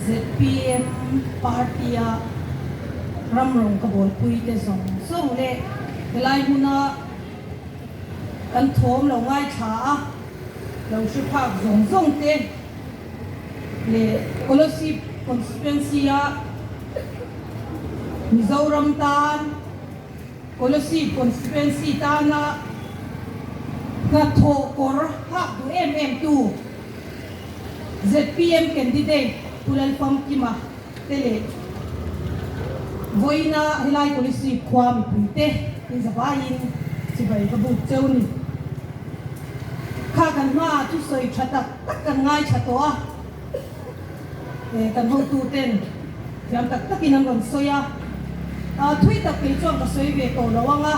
Zpm party-a ram rawng ka bawlpuite zawng zawng leh helai hmuna kan thawm lo ngaithla a, lo hre phak zawng zawng te leh Kolasib constituency-a Mizoram tan Kolasib constituency tana hnathawh kawr hak duh em em tu zpm candidate Pu Lalfamkima te leh vawiina helai Kolasib khua mipuite inzavaiin chibai ka buk cheu ni. Kha kan hmaah thusawi tha tak tak kan ngaithla tawh a. Kan hotu ten thiam tak takin an rawn sawi a, thui tak kei chuan ka sawi ve tawh lo ang a,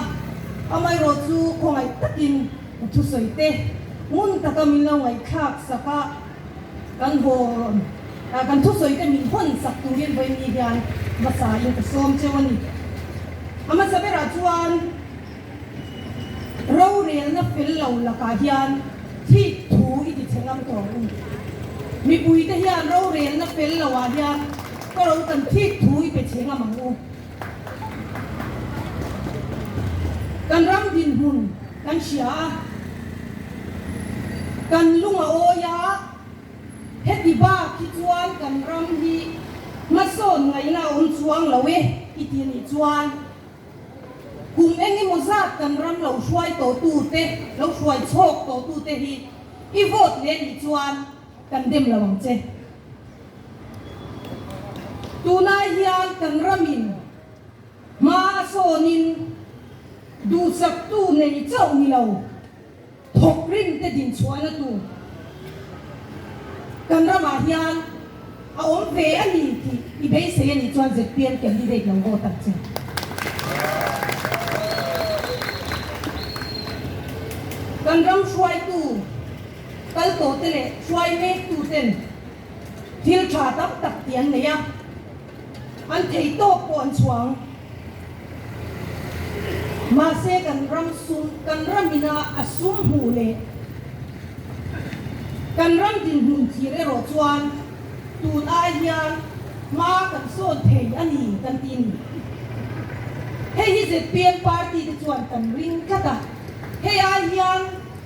amaherawh chu khawngaih takin ka thusawi te ngun taka min lo ngaihthlak sak a, kan haw rawn kan thusawi te min hawn sak turin vawiin hian hmasa in ka sawm cheu a ni. A hmasa berah chuan. Rorelna fel lo lakah hian thik thu i ti chhe ngam tawh ang u. Mipuite hian rorelna fel lo ah hian ka ro kan thik thu i pe chhe ngam ang u. Kan ram dinhmun kan hria a, kan lung a awi a, heti bak hi chuan kan ram hi hmasawn ngaihna a awm chuang lo e i ti anih chuan, Kum eng emaw zat kan ram lo hruai tawhtute, lo hruai chhawk tawhtute hi i vote leh nih chuan kan dem lo ang che. Tunai hian kan ramin hma a sawnin duhsaktu nei chauh ni lo. Thawk rim te din chhuahna tur kan ramah hian a awm ve a ni tih i beisei a nih chuan zpm candidate lo vote ang che. Kan ram hruaitu kal tawh te leh hruai mek tu ten thil tha tam tak tih an nei a, an thei tawk pawh an chhuang. Mahse kan ram sum, kan ramina a sum hmuh leh kan ram dinhmun thlir erawh chuan tun ai hian hma kan sawn thei a ni kan ti ni. Hei hi zpm party te chuan kan ring tlat a, hei ai hian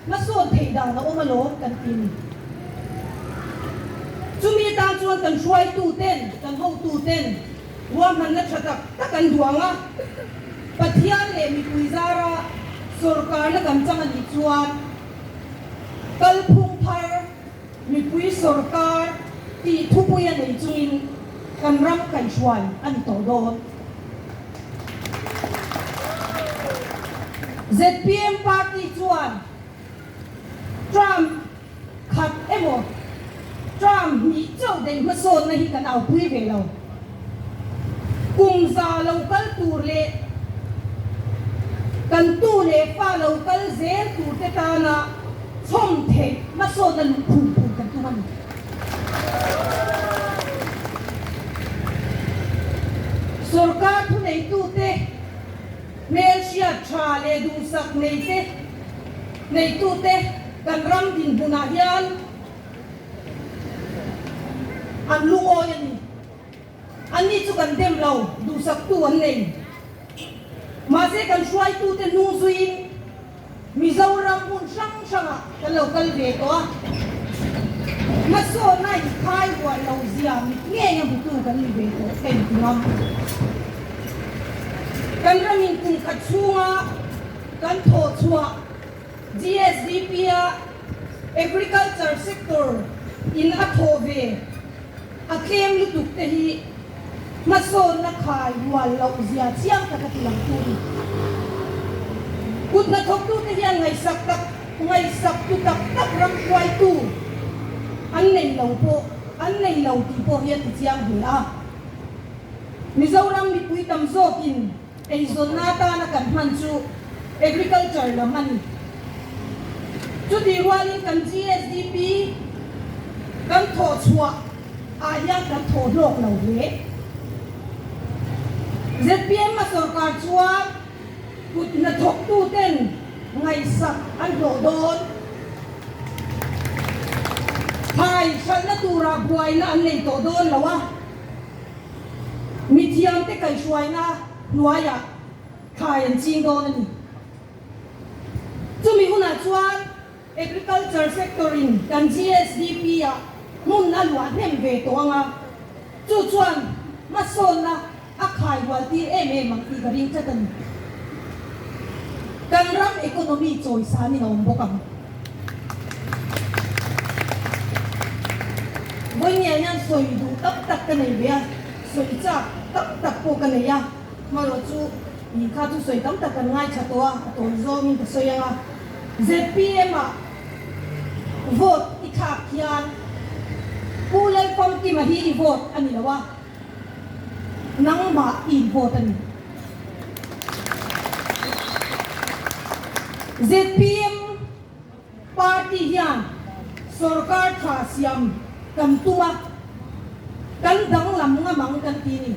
hmasawn theih dan a awm alawm kan ti ni. Chumi atan chuan kan hruaitu ten, kan hotu ten, Ruahmanna tha tak tak an duang a, Pathian leh mipui zara sawrkarna kan chang a nih chuan kalphung thar mipui sawrkar tih thupui a nei chungin kan ram kaihhruai a ni tawh dawn. Zpm party chuan Trump Khat emaw term hnih chauh daih hmasawnna hi kan aupui ve lo. Kum za lo kal tur leh kan tu leh fa lo kal zel tur te tana chhawm theih hmasawnna luh phum phum kan tum a ni. Sorkar thuneitute hmelhriat tha leh duhsak neite Neitute kan ram dinhmunah hian an lungawi a ni. Anni chu kan dem lo, duhsaktu an nei. Mahse kan hruaitute hnung zuiin Mizoram hmun hrang hrangah kan lo kal ve tawh a. Hmasawnna inkhai rual lo zia mit ngei a hmutu kan ni ve tawh ka inti ngam. Kan ramin kum khat chhunga Kan thawh chhuah GSDP-a Agriculture sector in a thawh ve a tlem lutuk te hi hmasawnna khai rual loh zia chiang tak a ti lang tu ni. Kut hnathawktute hian ngaihsak tak ngaihsak tu tak tak ram hruaitu an nei lo pawh an nei lo tih pawh hi a ti chiang hle a. Mizoram mipui tam zawkin Eizawnna atana kan hman chu Agriculture lam a ni. Chutih rualin kan GSDP kan thawh chhuah ah hian kan thawh hlawk lo hle. Zpm a sorkar chuan kut hnathawktu ten ngaihsak an hlawh dawn. Thlai hralhna turah buaina an nei tawh dawn lo a, mithiamte kaihhruaina hnuaiah thlai an ching dawn a ni. Chumi hunah chuan Agriculture sector in kan GSDP ah hmun a luah hnem ve tawh ang a, chu chuan hmasawnna a khai hual tir em em ang tih ka ring tlat a ni. Kan ram economy chawisanin a awm bawk ang. Vawinia hian sawi duh tam tak ka nei ve a, sawi chak tam tak pawh ka nei a, hmarawh chu ih kha chu sawi tam tak kan ngaithla tawh a, a tawi zawngin ka sawi ang a. Zpm ah vote i thlak hian Pu Lalfamkima hi i vote a ni lo a, Nangmah i vote a ni. Zpm party hian sorkar tha siam kan tum a, kan danglam ngam ang kan ti ni.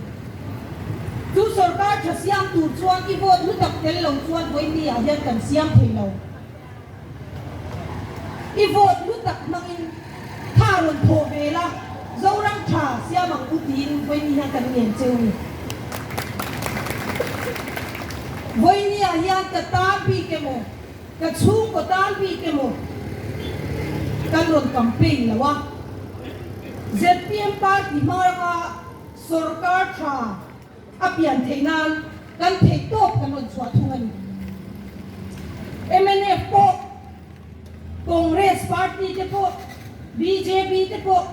Chu sorkar tha siam tur chuan i vote hlu tak tel lo chuan vawiin ah hian kan siam thei lo. I vote hlu tak hmangin tha rawn thawh ve la, Zoram tha siam ang u tiin vawiin hian kan ngen cheu ni. Vawiin ah hian ka tan bik emaw, ka chhungkaw tan bik emaw kan rawn campaign lo a. Zpm party hmanga sorkar tha A pian theih nan kan theih tawp kan rawn chhuah thung a ni. Mnf pawh, Congress party te pawh, bjp te pawh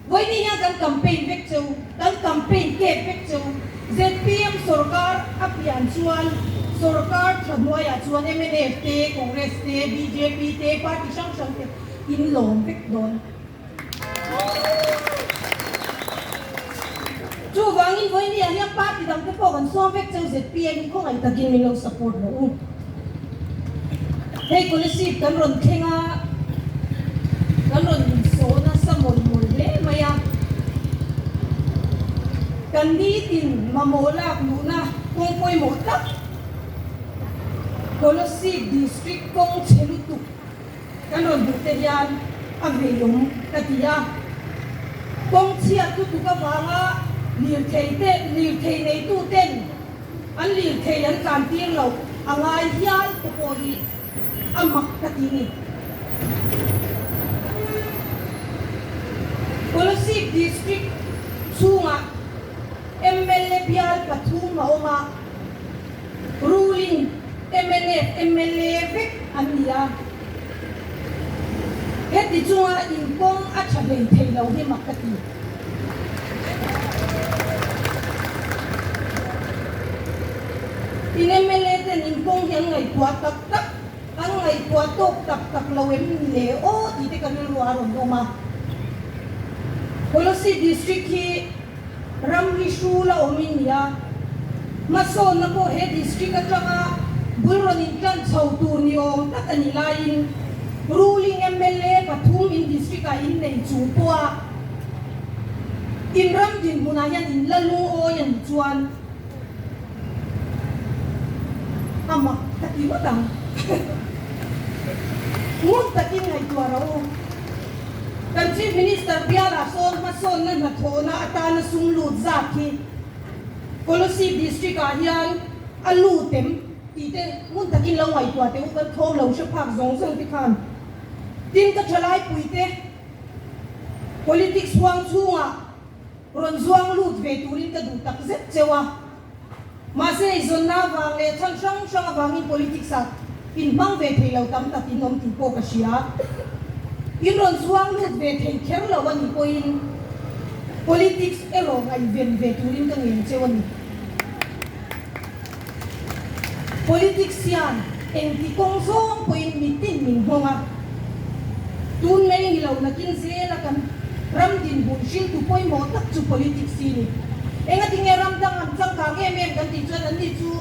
vawiin hian kan campaign vek cheu, kan campaign kep vek cheu. Zpm sorkar a pian chuan sorkar tha hnuaiah chuan mnf te, Congress te, bjp te, party hrang hrang te in lawm vek dawn. Chuvangin vawinia hian party dangte pawh kan sawm vek cheu zpm in khawngaih takin min lo support rawh u. Hei Kolasib kan rawn thleng a, kan rawn insawn a sa mawlh mawlh hle mai a. Kan nitin mamawh lak luhna kawng pawimawh tak Kolasib District kawng chhe lutuk Kan rawn hmuh te hian a veiawm ka ti a, kawng chhiat lutuk avanga lirthei te lirthei neitu ten an lirthei an tlan tir loh a ngai hial te pawh hi a mak ka ti ni. Kolasib District chhungah mla bial pathum a awm a. Ruling mnf mla vek an ni a, heti chunga inkawng a tha hlei thei lo hi mak ka ti. In mla ten inkawng hi an ngaihtuah tak tak, an ngaihtuah tawk tak tak lo em ni le aw tih te ka rilru a rawn awm a. Kolasib District hi Ram hi hru la awm in nia. Hmasawnna pawh he district atanga bul rawn intlan chho tur ni awm tak a nih laiin ruling mla pathum in district ah in nei chung pawha in ram dinhmunah hian in la lungawi a nih chuan a mak ka ti ngawt ang. Ngun takin ngaihtuah rawh u. Kan Chief Minister bialah sawn hmasawnna hnathawhna atana sum lut zat hi Kolasib District ah hian a lut em tih te hmun takin lo ngaihtuah teh u, kan thawm lo hre phak zawng zawng te khan. Tin ka thalai pui te Politics huang chhungah rawn zuang lut ve turin ka duh tak zet cheu a. Mahse, eizawnna avang leh chhan hrang hrang avangin politics ah inhmang ve thei lo tam tak in awm tih pawh ka hria. In rawn zuang lut ve thei kher lo a nih pawhin politics erawh ngaihven ve turin ka ngen cheu a ni. Politics hian engti kawng zawng pawhin mitin min nghawng a, tun mai ni lo nakin zela kan ram dinhmun hriltu pawimawh tak chu politics hi ni. Engatinge ram dang an changkang em em kan tih chuan anni chu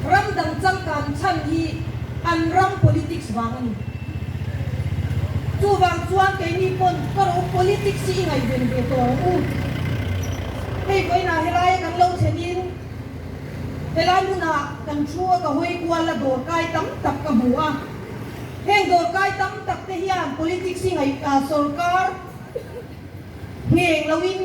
ram dang changkan chhan hi an ram politics vang a ni. Chuvang chuan keini pawn ka ro politics hi i ngaihven ve tawh ang u. Hei vawiinah helaia kan lo thlenin, Helai hmunah kan thu a ka hawi kual a dawrkai tam tak ka hmu a. Heng dawrkai tam tak te hian politics hi ngaih sorkar ngheng loin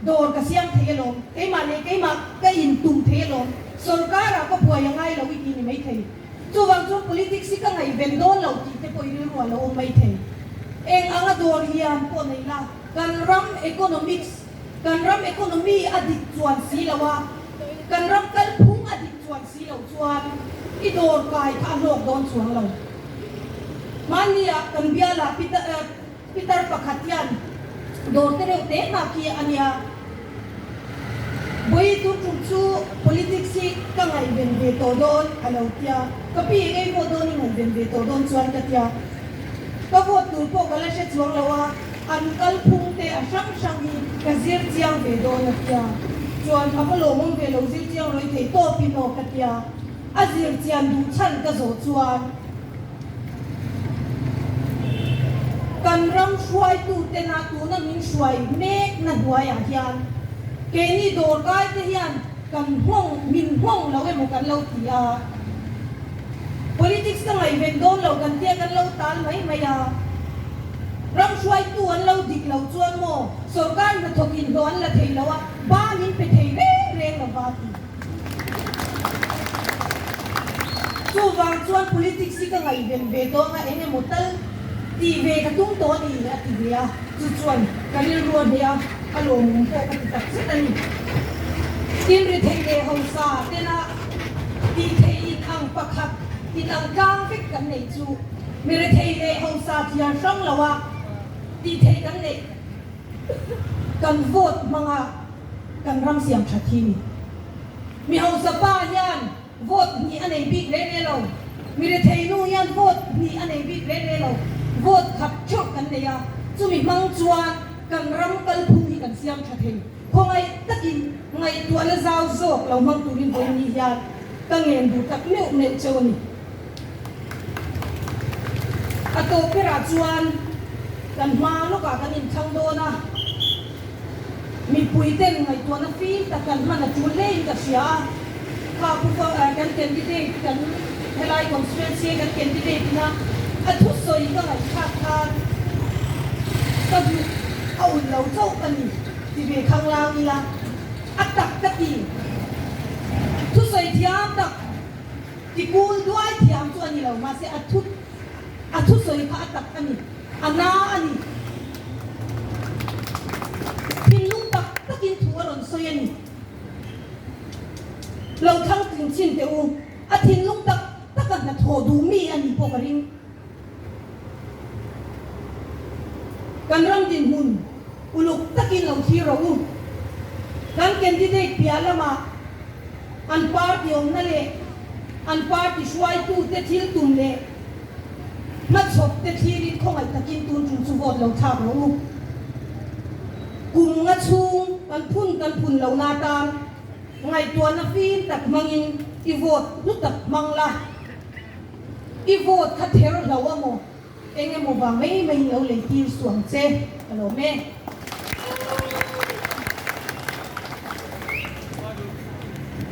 dawr ka siam thei alawm, keimah leh keimah ka intum thei alawm, sorkarah ka buai a ngai lo i ti ni maithei. Chuvang chuan politics hi ka ngaihven dawn lo tih te pawh i rilru a lo awm maithei. Eng anga dawr hian pawh nei la, kan ram economics, kan ram economy a dik chuan si lo a, kan ram kalphung a dik chuan si lo chuan i dawr kai kha a hlawk dawn chuang lo. Hmanni ah kan bialah Peter Pitar pakhat hian dawr te reuh te hna khi a nia. Vawi tun tum chu politics hi ka ngaihven ve tawh dawn a lo tia. Ka pi eng ei vote dawn i ngaihven ve tawh dawn chuan ka tia. Ka vote tur pawh ka la hre chuang lo a, an kalphung te a hrang hrang hi ka zir chiang ve dawn a tia. Chuan a va lawmawm ve lo zir chiang rawi thei tawp in aw ka tia. A zir chian duh chhan ka zawh chuan. Kan ram hruaitutena tuna min hruai mekna hnuaiah hian keini dawrkaite hian kan nghawng min nghawng lo emaw kan lo ti a. Politics ka ngaihven dawn lo kan tia kan lo tal mai mai a. Ram hruaitu an lo dik lo chuan maw sorkar hnathawkin hlawh an la thei lo a, ba min pe thei reng reng lo va ti. Chuvang chuan politics hi ka ngaihven ve tawh anga eng emaw tal tih ve ka tum tawh a ni a ti ve a, chu chuan ka rilru a hneh a, a lawmawm pawh ka ti tak zet a ni. Tin ri theih leh hausa tena tih theih in ang pakhat in ang tlang vek kan neih chu mi rethei leh hausa thiar hrang lo a tih theih kan neih kan vote hmanga Kan ram siam that hi ni. Mi hausa pa hian vote hnih a nei bik reng reng lo. Mi rethei nu hian vote hnih a nei bik reng reng lo. Vote khat theuh kan nei a, chumi hmang chuan kan ram kalphung hi kan siam tha thei. Khawngaih takin ngaihtuahna zau zawk lo hmang turin vawiin hian ka ngen duh tak meuh meuh cheu a ni. A tawp berah chuan kan hma lawkah kan inthlang dawn a. Mipui ten ngaihtuahna fim tak kan hman a tul hlein ka hria a, kha pu fa kan candidate kan helai constituency a kan candidate ina a thusawi ka ngaihthlak khan ka hnuk a ulh lo chauh a ni ti ve khanglang ila a tak ka ti. Thusawi thiam tak ti kul duai thiam chu a ni lo mahse a thu a thusawi kha a tak a ni. A na a ni. Thinlung tak takin thu a rawn sawi a ni. Lo thlang tling chin teh u. A thinlung tak taka hnathawh duh mi a nih pawh ka ring. Kan ram dinhmun uluk takin lo thlir rawh u. Kan candidate piah lamah an party awmna leh an party hruaitute thil tum leh Hmachhawp te thlirin khawngaih takin tun tum chu vote lo thlak rawh u. Kum nga chhung kan phun kan phun lo na tan ngaihtuahna fim tak hmangin i vote hlu tak hmang la. I vote kha ther hlo a maw? Eng emaw vang mai maiin lo lei tir suh ang che ka lawm e.